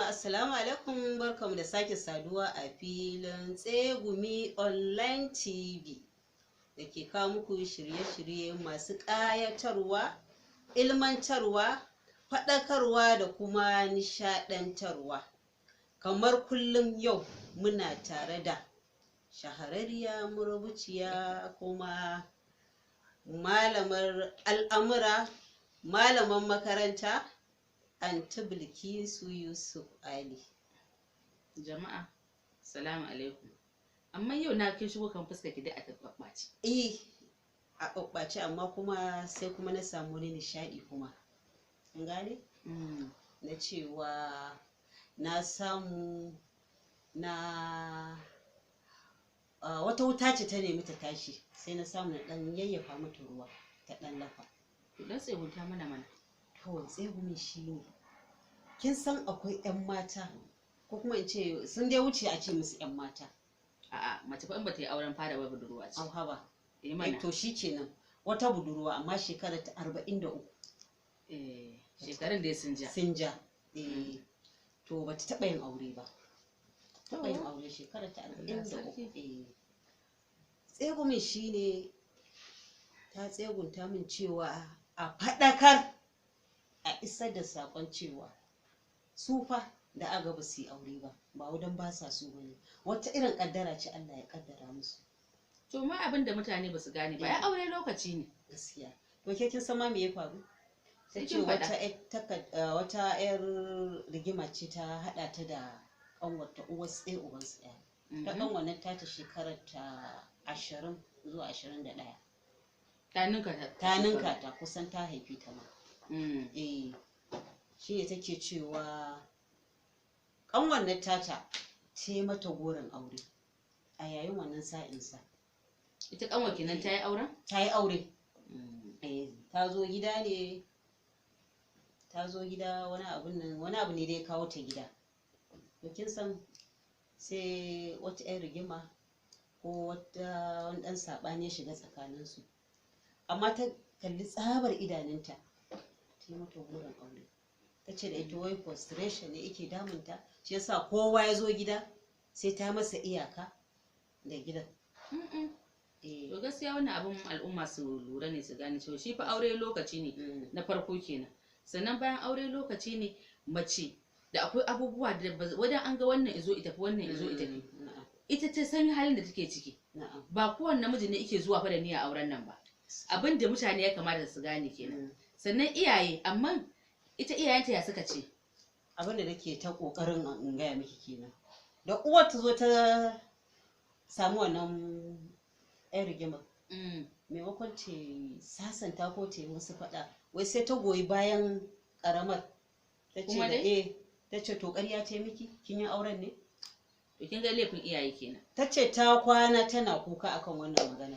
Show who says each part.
Speaker 1: Jama'a, assalamu alaikum, barkamu da sake saduwa a filin Tsegumi Online TV da ke kawo muku shirye-shirye masu ƙayatarwa, ilmantarwa, faɗakarwa da kuma nishaɗantarwa. Kamar kullum, yau muna tare da shahararriya, marubuciya, kuma malamar al'amura, malaman makaranta, Anti Bilkisu Yusuf Ali.
Speaker 2: Jama'a, salamu alaikum. Amma yau na kin shigo kan fuska ki dai a taɓaɓɓace.
Speaker 1: Eh, a ɓaɓɓace, amma kuma sai kuma na samu wani nishaɗi kuma. Kin gane? Na cewa na samu na wata wuta ce ta nemi ta tashi, sai na samu na ɗan yayyafa mata ruwa ta ɗan lafa.
Speaker 2: To, dan tsegunta mana mana.
Speaker 1: To, tsegumin shi ne, kin san akwai 'yan mata, ko kuma in ce sun dai wuce a ce musu 'yan mata.
Speaker 2: A'a, mace fa in bata yi auren fara ba budurwa ce.
Speaker 1: Au, haba.
Speaker 2: Eh mana.
Speaker 1: To, shi kenan, wata budurwa amma shekarar ta 43.
Speaker 2: Eh, shekarun dai sun ja.
Speaker 1: Sun ja. Eh, to bata taɓa yin aure ba. Taɓa yin aure, shekarar ta 43.
Speaker 2: Sarki.
Speaker 1: Eh. Tsegumin shi ne, ta tsegunta min cewa a faɗakar, a isar da saƙon cewa su fa da aga ba su yi aure ba, ba wadan ba sa so bane, wata irin ƙaddara ce Allah ya ƙaddara musu.
Speaker 2: To, ma abin da mutane ba su gane ba, ya aure lokaci ne.
Speaker 1: Gaskiya. To, ke kin san ma me ya faru? Ta
Speaker 2: Sai
Speaker 1: ce
Speaker 2: kin faɗa.
Speaker 1: Wata 'yar rigima ce ta haɗa ta da ƙanwarta, uwarsu ɗaya ubansu ɗaya. Ta ƙanwar nan ta shekarar ta 20 zuwa 21.
Speaker 2: Ta ninka ta.
Speaker 1: Ta ninka ta, kusan ta haifi ta ma. Eh, shi ne take cewa ƙanwar nan tata ce mata goron aure a yayin wannan sa'insa.
Speaker 2: Ita kanwar kenan ta yi auren?
Speaker 1: Ta yi aure. Eh, ta zo gida ne, ta zo gida, wani abun nan, wani abu ne da ya kawo ta gida. To, kin san sai wata 'yan rigima ko wata wani ɗan saɓani ya shiga tsakaninsu, amma ta kalli tsabar idanunta ta yi mata goron aure. Ta ce da ita wai frustration ne yake damunta, shi yasa kowa ya zo gida sai ta masa iyaka da gidan. Eh.
Speaker 2: To, gaskiya wannan abin al'umma su lura ne, su gane cewa shi fa aure lokaci ne. Na farko kenan. Sannan bayan aure lokaci ne, mace da akwai abubuwa da wajen an ga wannan izo ita, wannan izo ita, ita ta san halin da take ciki. Ba kowanne namiji ne yake zuwa fa da niyyar auren nan ba. Abin da mutane ya kamata su gane kenan. Sannan iyaye, amma ita iyayenta ya suka ce?
Speaker 1: Abin da nake ta kokarin in gaya miki kenan, da uwar ta zo ta samu wannan yan rigima, maimakon ce sasanta ko ta yi musu faɗa, wai sai ta goyi bayan karamar. Ta ce
Speaker 2: Kuma
Speaker 1: da
Speaker 2: dai?
Speaker 1: Eh, ta ce, "To, ƙarya ce miki, kin yi auren ne?"
Speaker 2: To, kin ga laifin iyaye kenan.
Speaker 1: Ta ce ta kwana tana kuka akan wannan magana.